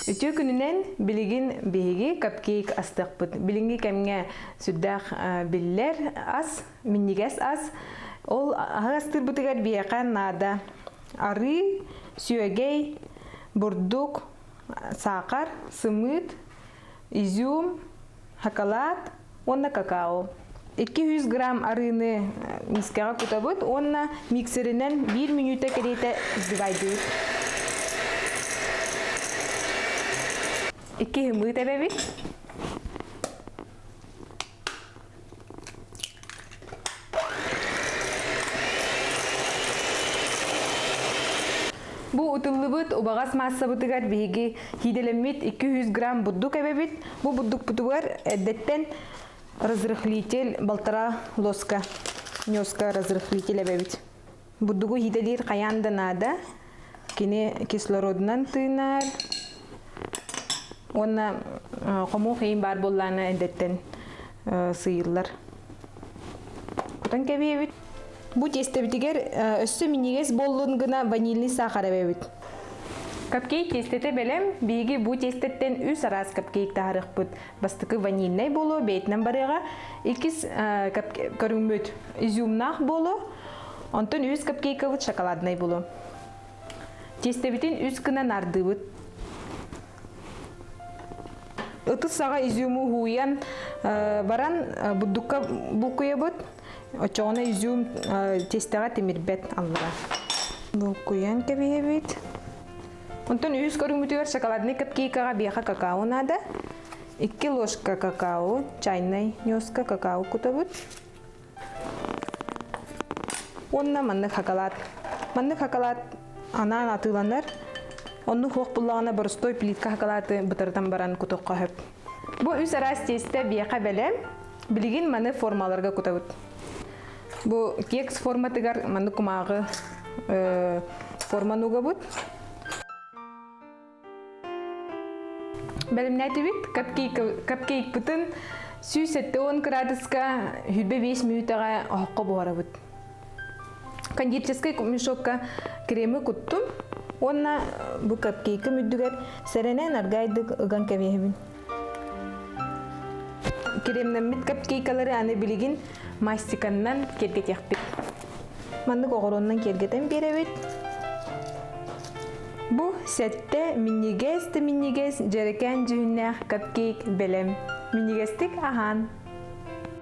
Үтүө күнүнэн билигин биһиги капкейк астыахпыт. Билиҥҥи кэмҥэ сүрдээх биллэр ас, минньигэс ас. Ол аһы астыырбытыгар биһиэхэ наада арыы, сүөгэй, бурдук, саахар, сымыыт, изюм, шоколад уонна какао. 200 грамм арыыны миискэҕэ кутабыт уонна миксеринэн биир мүнүүтэ кэриэтэ сбивайдыыбыт. Икки ымыы тэбэбит. Бу ытыллыбыт убаҕас маассабытыгар биһиги хиидэлэммит 200 грамм бурдук эбэбит. Бу бурдукпутугар эрдэттэн разрыхлитель балтараа лоска, ньуоска разрыхлитель эбэбит. Бурдугу хиидэлиир хайаан да наада. Кини кислородунан тыынар уонна хомуох иин баар буоллаҕына эрдэттэн сыыйыллар. Кутан кэбиэбит. Бу тиэстэбитигэр өссө минньигэс буоллун гына ванильный сахар эбэбит. Капкейк тиэстэтэ бэлэм. Биһиги бу тиэстэттэн үс араас капкейк таһарыахпыт. Бастакы ванильнай буолуо, бэйэтинэн барыаҕа. Иккис көрүҥмүт изюмнаах буолуо. Онтон үс капкейкабыт шоколаднай буолуо. Тиэстэбитин үс гына нардыыбыт. Ытыс саҕа изюму уһуйан баран бурдукка булкуйабыт. Оччоҕуна изюм тиэстэҕэ тимирбэт аллара. Булкуйан кэбиһэбит. Онтон үһүс көрүҥмүтүгэр шоколадный капкейкаҕа биэхэ какао наада. 2 ложка какао, чайнай ньуоска какао кутабыт. Уонна маннык шоколад. Маннык шоколад анаан атыыланар. Оннук суох буллаҕына боростуой плитка шоколады бытарытан баран кутуохха сөп. Бу үс араас тиэстэ биэхэ бэлэм. Билигин маны формаларга кутабыт. Бу кекс форматыгар маннык кумааҕы форманы угабыт. Бэлэмнээтибит капкейкпытын 170 кыраадыска 25 мүнүүтэҕэ оһоххо буһарабыт. Кондитерскай мешокка кремы куттум уонна бу капкейкым үрдүгэр сэрэнэн аргайдык ыган кэбиһэбин. Кремнэммит капкейкалары аны билигин мастиканнан киэргэтиэхпит. Маннык оҕуруоннан киэргэтэн биэрэбит. Бу сэттэ минньигэс да минньигэс дьэрэкээн дьүһүннээх капкейк бэлэм. Минньигэстик аһаан!